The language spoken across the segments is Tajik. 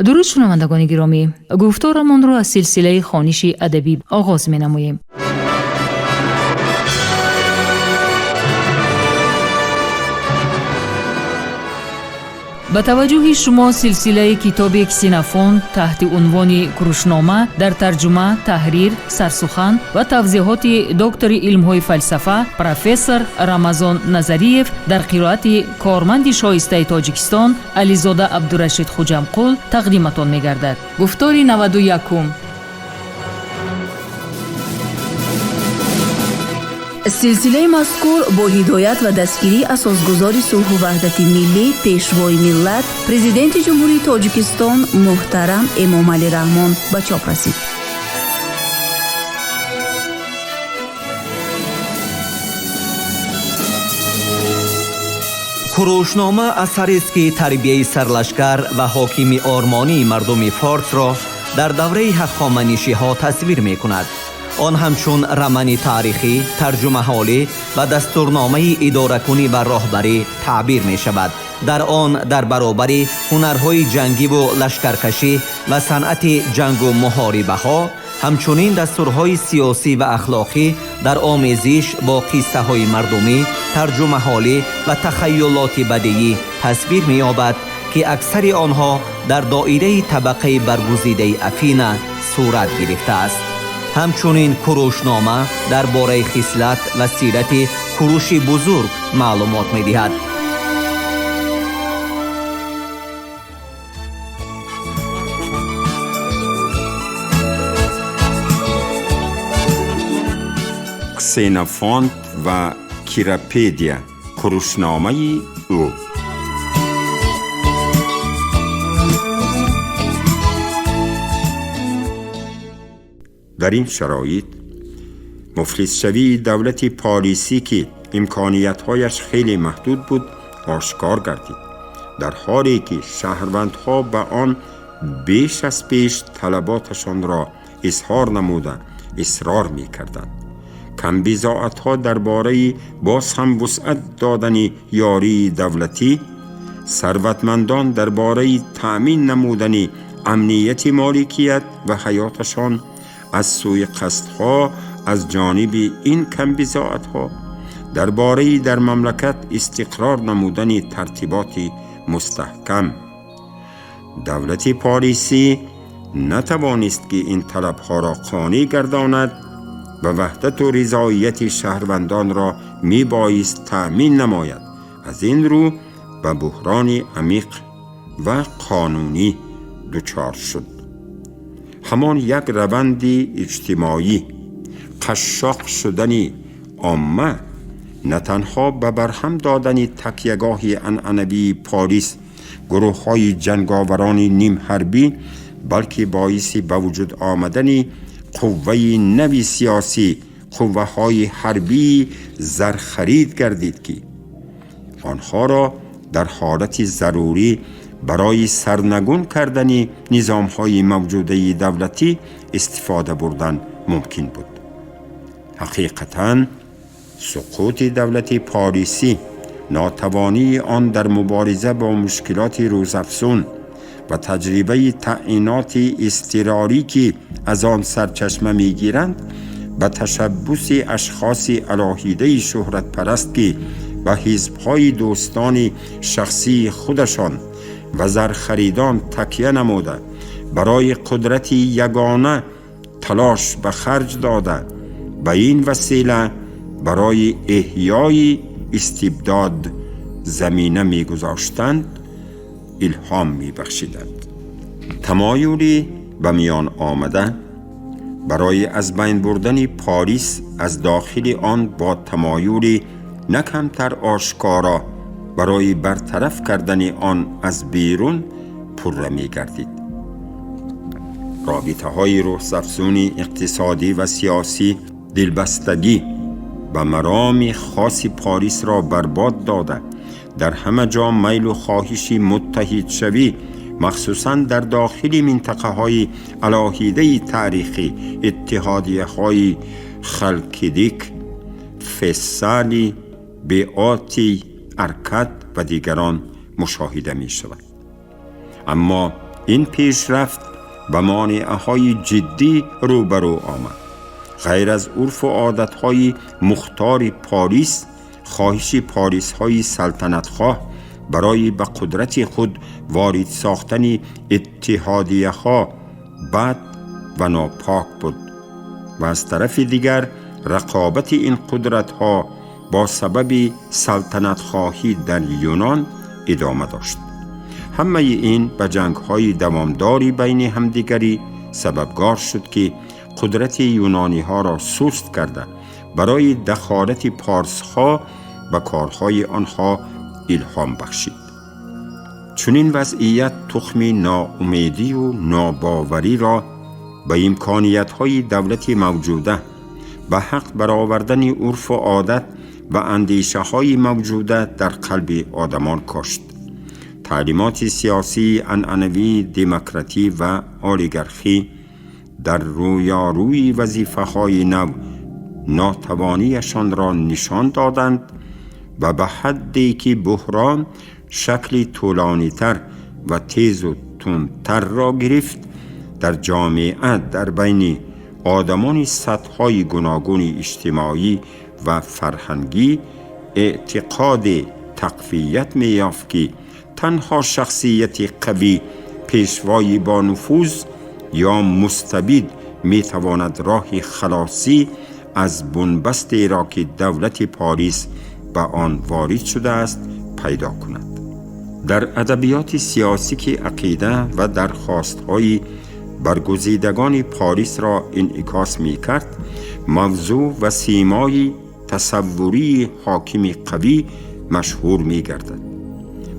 Дуруд, шунавандагони гиромӣ! Гуфторамонро аз силсилаи хониши адабӣ оғоз менамоем. Ба таваҷҷӯҳи шумо силсилаи китоби Ксенофонт таҳти унвони Курушнома дар тарҷума, таҳрир, сарсухан ва тавзеҳоти доктори илмҳои фалсафа, профессор Рамазон Назариев дар қироати корманди шоистаи Тоҷикистон Ализода Абдурашид Хуҷамқул тақдиматон мегардад. Гуфтори 91. Силсилаи мазкур бо ҳидоят ва дастгирии асосгузори сулҳу ваҳдати миллӣ, пешвои миллат, Президенти Ҷумҳурии Тоҷикистон муҳтарам Эмомалӣ Раҳмон ба чоп расид. Курушнома асарест, ки тарбияи сарлашкар ва ҳокими ормонии мардуми форсро дар давраи ҳахоманишиҳо тасвир мекунад. Он ҳамчун рамани таърихӣ, тарҷумаҳолӣ ва дастурномаи идоракунӣ ва роҳбарӣ таъбир мешавад. Дар он дар баробари ҳунарҳои ҷангиву лашкаркашӣ ва санъати ҷангу муҳорибаҳо, ҳамчунин дастурҳои сиёсӣ ва ахлоқӣ дар омезиш бо қиссаҳои мардумӣ, тарҷумаҳолӣ ва тахайюлоти бадиӣ тасвир меёбад, ки аксари онҳо дар доираи табақаи баргузидаи Афина сурат гирифтааст. Ҳамчунин Курушнома дар бораи хислат ва сирати Куруши Бузург маълумот медиҳад. Ксенофонт ва Кирапедия, курушномаи ӯ. Дар ин шароит муфлисшавии давлати Полисӣ, ки имкониятҳояш хеле маҳдуд буд, ошкор гардид, дар ҳоле ки шаҳрвандҳо ба он беш аз пеш талаботашонро изҳор намуда исрор мекарданд. Камбизоатҳо дар бораи боз ҳам вусъат додани ёрии давлатӣ, сарватмандон дар бораи таъмин намудани амнияти моликият ва ҳаёташон аз сӯи қасдҳо аз ҷониби ин камбизоатҳо дар бораи дар мамлакат истиқрор намудани тартиботи мустаҳкам. Давлати Полисӣ натавонист, ки ин талабҳоро қонеъ гардонад ва ваҳдату ризоияти шаҳрвандонро мебоист таъмин намояд. Аз ин рӯ ба буҳрони амиқ ва қонунӣ дучор шуд. Ҳамон як раванди иҷтимоӣ, қашшоқ шудани омма на танҳо ба барҳам додани такягоҳи анъанавии Полис, гурӯҳҳои ҷанговарони нимҳарбӣ, балки боиси ба вуҷуд омадани қувваи нави сиёсӣ, қувваҳои ҳарбии зархарид гардид, ки онҳоро дар ҳолати зарурӣ барои сарнагун кардани низомҳои мавҷудаи давлатӣ истифода бурдан мумкин буд. Ҳақиқатан суқути давлати Полисӣ, нотавонии он дар мубориза бо мушкилоти рӯзафзун ва таҷрибаи таъиноти изтирорӣ, ки аз он сарчашма мегиранд, ба ташаббуси ашхоси алоҳидаи шӯҳратпараст, ки ба ҳизбҳои дӯстони шахсии худашон ва зархаридон такя намуда, барои қудрати ягона талош ба харҷ дода, ба ин васила барои эҳёи истибдод замина мегузоштанд, илҳом мебахшиданд. Тамоюли ба миён омада барои аз байн бурдани Парис аз дохили он бо тамоюли на камтар ошкоро барои бартараф кардани он аз берун пурра мегардид. Робитаҳои рӯҳзафзуни иқтисодӣ ва сиёсӣ дилбастагӣ ба мароми хоси Парисро барбод дода, дар ҳама ҷо майлу хоҳиши муттаҳидшавӣ, махсусан дар дохили минтақаҳои алоҳидаи таърихӣ, иттиҳодияҳои Халкидик, Фессали, Беоти, Аркад ва дигарон мушоҳида мешавад. Аммо ин пешрафт ба монеаҳои ҷиддӣ рӯбарӯ омад. Ғайр аз урфу одатҳои мухтори Порис, хоҳиши порисҳои салтанатхоҳ барои ба қудрати худ ворид сохтани иттиҳодияҳо бад ва нопок буд ва аз тарафи дигар рақобати ин қудратҳо бо сабаби салтанатхоҳӣ дар Юнон идома дошт. Ҳамаи ин ба ҷангҳои давомдори байни ҳамдигарӣ сабабгор шуд, ки қудрати юнониҳоро суст карда барои дахолати порсҳо ба корҳои онҳо илҳом бахшид. Чунин вазъият тухми ноумедию нобовариро ба имкониятҳои давлати мавҷуда, ба ҳақ баровардани урфу одат ва андешаҳои мавҷуда дар қалби одамон кошт. Таълимоти сиёсии анъанавии демократӣ ва олигархӣ дар рӯёрӯи вазифаҳои нав нотавонияшонро нишон доданд ва ба ҳадде ки буҳрон шакли тӯлонитар ва тезу тундтарро гирифт, дар ҷомеа дар байни одамони сатҳҳои гуногуни иҷтимоӣ ва фарҳангӣ эътиқоде тақвият меёфт, ки танҳо шахсияти қавӣ, пешвои бонуфуз ё мустабид метавонад роҳи халосӣ аз бунбастеро, ки давлати Порис ба он ворид шудааст, пайдо кунад. Дар адабиёти сиёсӣ, ки ақида ва дархостҳои баргузидагони Порисро инъикос мекард, мавзӯъ ва симои тасаввурии ҳокими қавӣ машҳур мегардад.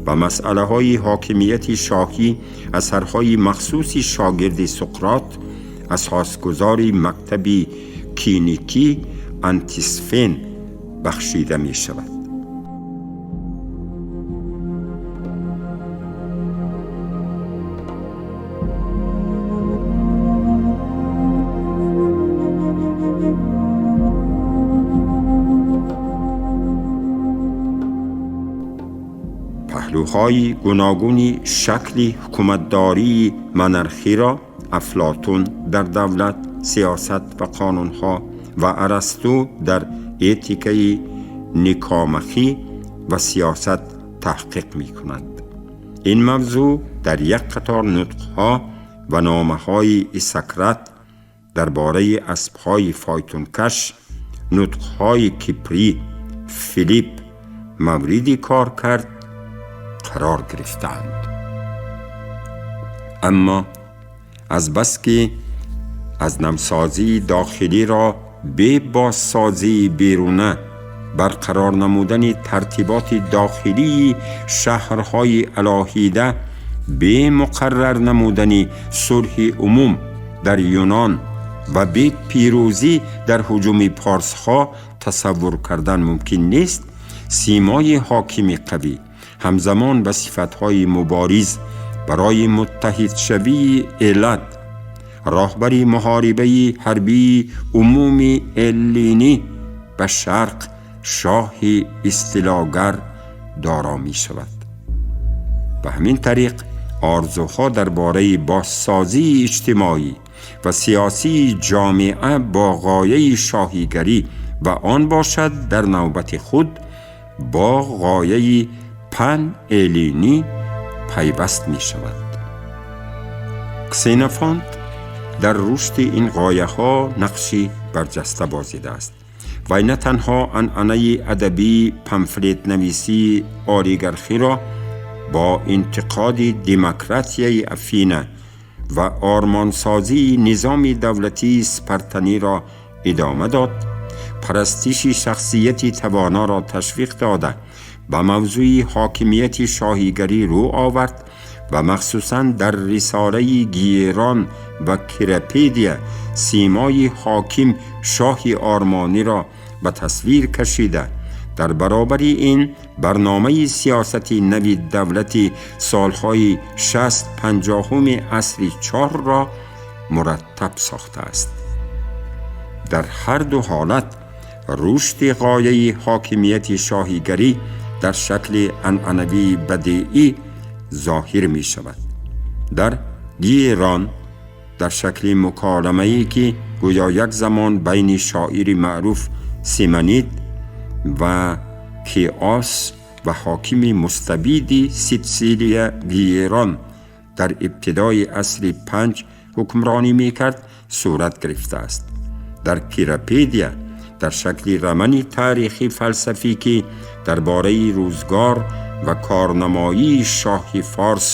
Ба масъалаҳои ҳокимияти шоҳӣ асарҳои махсуси шогирди Суқрот, асосгузори мактаби киникӣ Антисфен бахшида мешавад. Паҳлӯҳои гуногуни шакли ҳукуматдории монархиро Афлотун дар давлат, сиёсат ва қонунҳо ва Арасту дар этикаи никомахӣ ва сиёсат таҳқиқ мекунанд. Ин мавзӯъ дар як қатор нутқҳо ва номаҳои Исократ дар бораи аспҳои фойтункаш, нутқҳои Кипрӣ, Филипп мавриди кор кард қарор гирифтаанд. Аммо азбаски аз навсозии дохилиро бе бозсозии беруна барқарор намудани тартиботи дохилии шаҳрҳои алоҳида, бе муқаррар намудани сулҳи умум дар Юнон ва бе пирӯзӣ дар ҳуҷуми порсҳо тасаввур кардан мумкин нест, симои ҳокими қавӣ ҳамзамон ба сифатҳои мубориз барои муттаҳидшавии Элад, роҳбари муҳорибаи ҳарбии умуми эллинӣ ба шарқ, шоҳи истилогар доро мешавад. Ба ҳамин тариқ орзуҳо дар бораи бозсозии иҷтимоӣ ва сиёсии ҷомеа бо ғояи шоҳигарӣ ва он бошад дар навбати худ бо ғояи пан-эллинӣ пайваст мешавад. Ксенофонт дар рушди ин ғояҳо нақши барҷаста бозидааст. Вай на танҳо анъанаи адабии памфлетнависии олигархиро бо интиқоди демократияи Афина ва ормонсозии низоми давлатии спартаниро идома дод, парастиши шахсияти тавоноро ташвиқ дода, ба мавзӯи ҳокимияти шоҳигарӣ рӯ овард ва махсусан дар рисолаи Гиерон ва Кирапедия симои ҳоким шоҳи ормониро ба тасвир кашида, дар баробари ин барномаи сиёсати нави давлати солҳои 60-50-уми асри чорро мураттаб сохтааст. Дар ҳар ду ҳолат рушди ғояи ҳокимияти шоҳигарӣ дар шакли анъанавии бадеӣ зоҳир мешавад. Дар Гиерон дар шакли муколамае ки гӯё як замон байни шоири маъруф Симонид ва Киос ва ҳокими мустабиди Ситсилия Гиерон дар ибтидои асри панҷ ҳукмронӣ мекард, сурат гирифтааст. Дар Кирапедия дар шакли романи таърихи фалсафӣ, ки дар бораи рӯзгор ва корнамоии шоҳи форс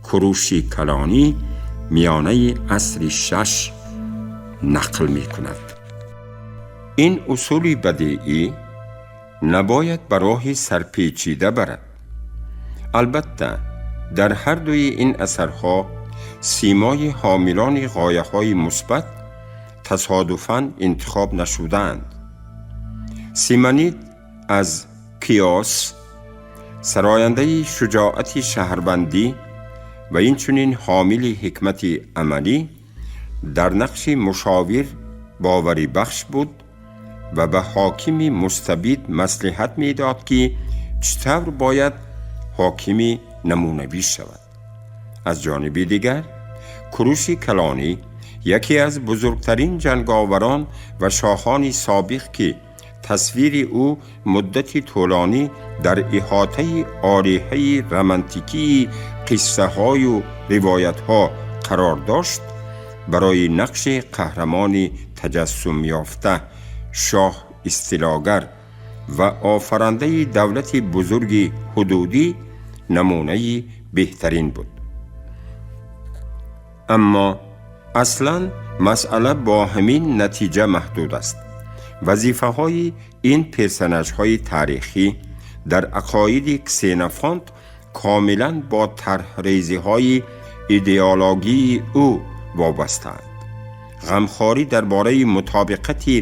Куруши Калонӣ миёнаи асри шаш нақл мекунад. Ин усули бадеӣ набояд ба роҳи сарпечида барад. Албатта, дар ҳар дуи ин асарҳо симои ҳомилони ғояҳои мусбат тасодуфан интихоб нашудаанд. Симонид аз Киос, сарояндаи шуҷоати шаҳрбандӣ ва инчунин ҳомили ҳикмати амалӣ, дар нақши мушовир боварибахш буд ва ба ҳокими мустабид маслиҳат медод, ки чӣ тавр бояд ҳокими намунавӣ шавад. Аз ҷониби дигар, Куруши Калонӣ, яке аз бузургтарин ҷанговарон ва шоҳони собиқ, ки тасвири ӯ муддати тӯлонӣ дар иҳотаи олиҳаи романтикии қиссаҳою ривоятҳо қарор дошт, барои нақши қаҳрамони таҷассумёфта, шоҳ истилогар ва офарандаи давлати бузурги ҳудудӣ намунаи беҳтарин буд. Аммо аслан масъала бо ҳамин натиҷа маҳдуд аст. Вазифаҳои ин персонажҳои таърихӣ дар ақоиди Ксенофонт комилан бо тарҳрезиҳои идеологии ӯ вобастаанд. Ғамхорӣ дар бораи мутобиқати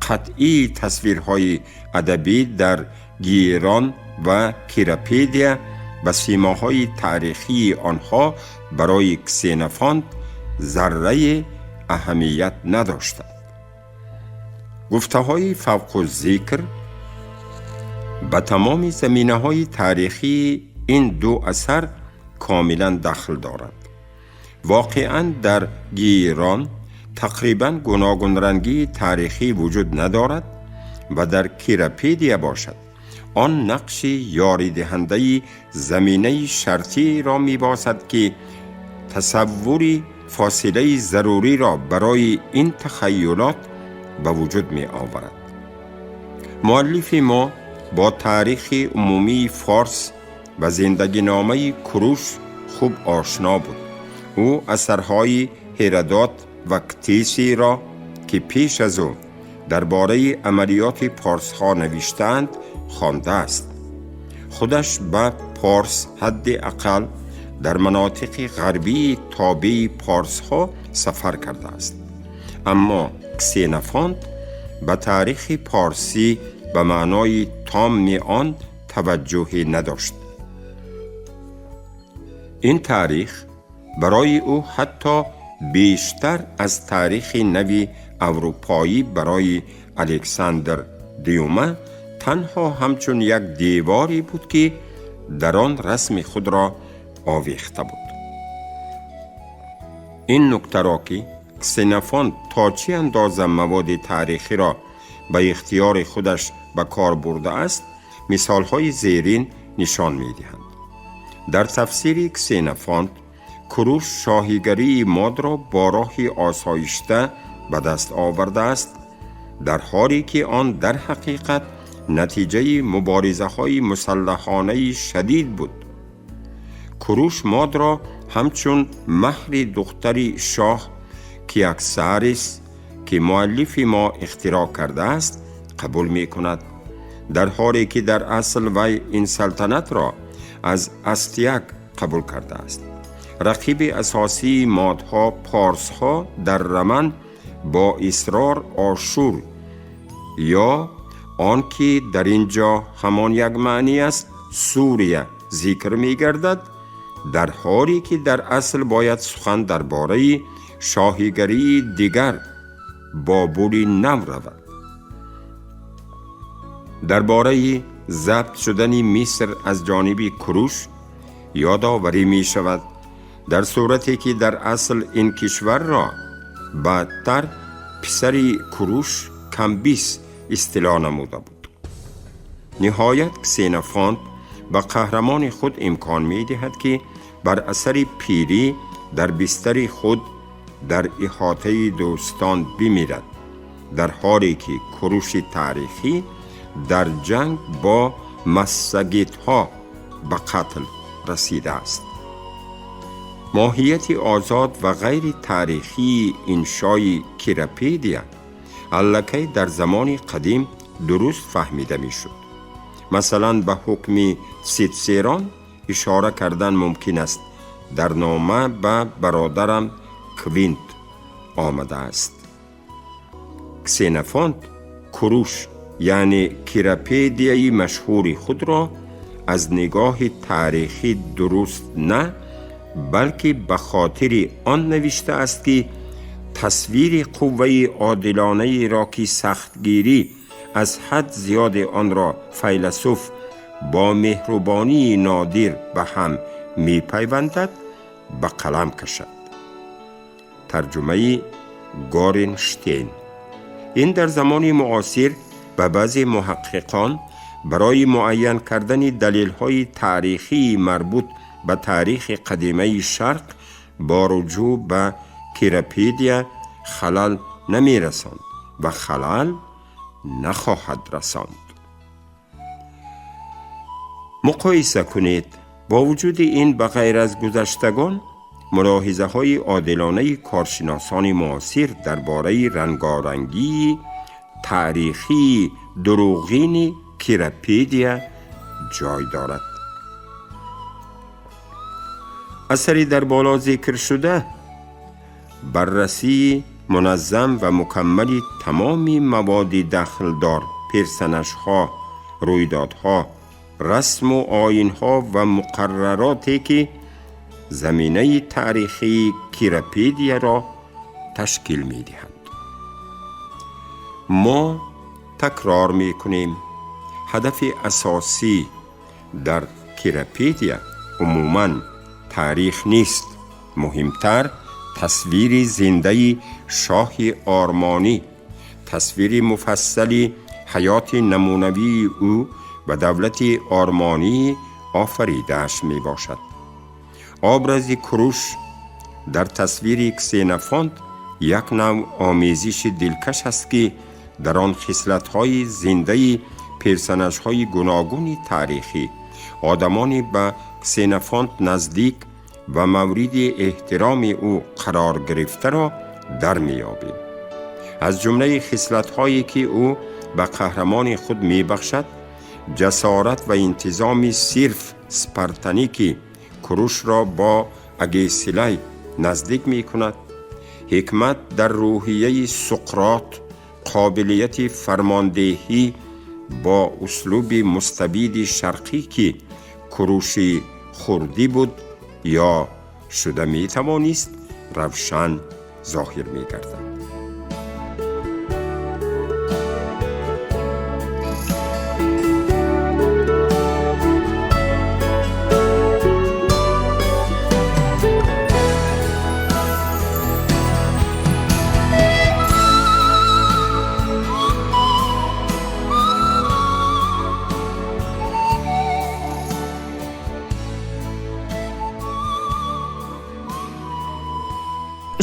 қатъии тасвирҳои адабӣ дар Гиерон ва Кирапедия ба симоҳои таърихии онҳо барои Ксенофонт заррае аҳамият надоштанд. Гуфтаҳои фавқуззикр ба тамоми заминаҳои таърихии ин ду асар комилан дахл доранд. Воқеан, дар Гиерон тақрибан гуногунрангии таърихӣ вуҷуд надорад ва дар Кирапедия бошад, он нақши ёридиҳандаи заминаи шартиро мебозад, ки тасаввури фосилаи заруриро барои ин тахайюлот ба вуҷуд меоварад. Муаллифи мо бо таърихи умумии форс ва зиндагиномаи Куруш хуб ошно буд. Ӯ асарҳои Ҳеродот ва Ктесиро, ки пеш аз ӯ дар бораи амалиёти порсҳо навиштаанд, хондааст. Худаш ба Порс, ҳадди ақал дар манотиқи ғарбии тобеи порсҳо, сафар кардааст. Аммо Ксенофонт ба таърихи порсӣ ба маънои томми он таваҷҷӯҳе надошт. Ин таърих барои ӯ ҳатто бештар аз таърихи нави аврупоӣ барои Александр Дюма танҳо ҳамчун як деворе буд, ки дар он расми худро овехта буд. Ин нуктаро, ки Ксенофонт то чӣ андоза маводи таърихиро ба ихтиёри худаш ба кор бурдааст, мисолҳои зерин нишон медиҳанд. Дар тафсири Ксенофонт Куруш шоҳигарии Модро бо роҳи осоишта ба даст овардааст, дар ҳоле ки он дар ҳақиқат натиҷаи муборизаҳои мусаллаҳонаи шадид буд. Куруш Модро ҳамчун маҳри духтари шоҳ Киаксарис, ки муаллифи мо ихтироъ кардааст, қабул мекунад, дар ҳоле ки дар асл вай ин салтанатро аз Астияк қабул кардааст. Рақиби асосии модҳо, порсҳо, дар роман бо исрор Ошур ё он ки дар ин ҷо ҳамон як маънӣ аст, Сурия зикр мегардад, дар ҳоле ки дар асл бояд сухан дар бораи шоҳигарии дигар, Бобули Нав, равад. Дар бораи забт шудани Миср аз ҷониби Куруш ёдоварӣ мешавад, Дар сурате ки дар асл ин кишварро баъдтар писари Куруш Камбис истило намуда буд. Ниҳоят Ксенофонт ба қаҳрамони худ имкон медиҳад, ки бар асари пирӣ дар бистари худ дар иҳотаи дӯстон бимирад, дар ҳоле ки Куруши таърихӣ дар ҷанг бо массагетҳо ба қатл расидааст. Моҳияти озод ва ғайри таърихии иншои Кирапедия аллакай дар замони қадим дуруст фаҳмида мешуд. Масалан, ба ҳукми Ситсерон ишора кардан мумкин аст. Дар нома ба бародарам Квинт омадааст. Ксенофонт Куруш, яъне Кирапедияи машҳури худро аз нигоҳи таърихӣ дуруст на, балки ба хотири он навиштааст, ки тасвири қувваи одилонаеро, ки сахтгирӣ аз ҳад зиёди онро файласуф бо меҳрубонии нодир ба ҳам мепайвандад, ба қалам кашад. Тарҷумаи Горенштейн. Ин дар замони муосир ба баъзе муҳаққиқон барои муайян кардани далелҳои таърихии марбут ба таърихи қадимаи Шарқ бо руҷӯъ ба Кирапедия халал намерасонд ва халал нахоҳад расонд. Муқоиса кунед. Бо вуҷуди ин, ба ғайр аз гузаштагон, мулоҳизаҳои одилонаи коршиносони муосир дар бораи рангорангии таърихии дурӯғини Кирапедия ҷой дорад. Асари дар боло зикршуда баррасии муназзам ва мукаммали тамоми маводи дахлдор, персонажҳо, рӯйдодҳо, расму оинҳо ва муқаррароте, ки заминаи таърихии Кирапедияро ташкил медиҳанд. Мо такрор мекунем, ҳадафи асосӣ дар Кирапедия умуман таърих нест. Муҳимтар тасвири зиндаи шоҳи ормонӣ, тасвири муфассали ҳаёти намунавии ӯ ва давлати ормонии офаридааш мебошад. Образи Куруш дар тасвири Ксенофонт як навъ омезиши дилкаш аст, ки дар он хислатҳои зиндаи персонажҳои гуногуни таърихӣ, одамони ба Ксенофонт наздик ва мавриди эҳтироми ӯ қарор гирифтаро дар меёбем. Аз ҷумлаи хислатҳое, ки ӯ ба қаҳрамони худ мебахшад, ҷасорат ва интизоми сирф спартанӣ, ки Курушро бо Агесилай наздик мекунад, ҳикмат дар рӯҳияи Суқрот, қобилияти фармондеҳӣ бо услуби мустабиди шарқӣ, ки Куруши хурдӣ буд ё шуда метавонист, равшан зоҳир мегардад.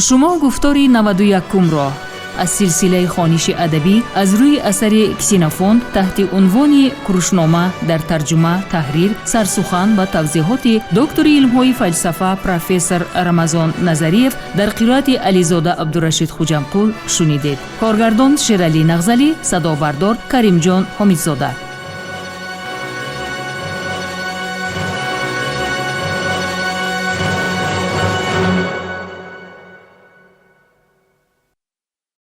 Шумо гуфтори 91-ро аз силсилаи хониши адабӣ аз рӯи асари Ксенофонт таҳти унвони Курушнома дар тарҷума, таҳрир, сарсухан ва тавзеҳоти доктори илмҳои фалсафа профессор Рамазон Назариев дар қироати Ализода Абдурашид Хуҷамқул шунидед. Коргардон Шералӣ Нағзалӣ, садобардор Каримҷон Ҳомидзода.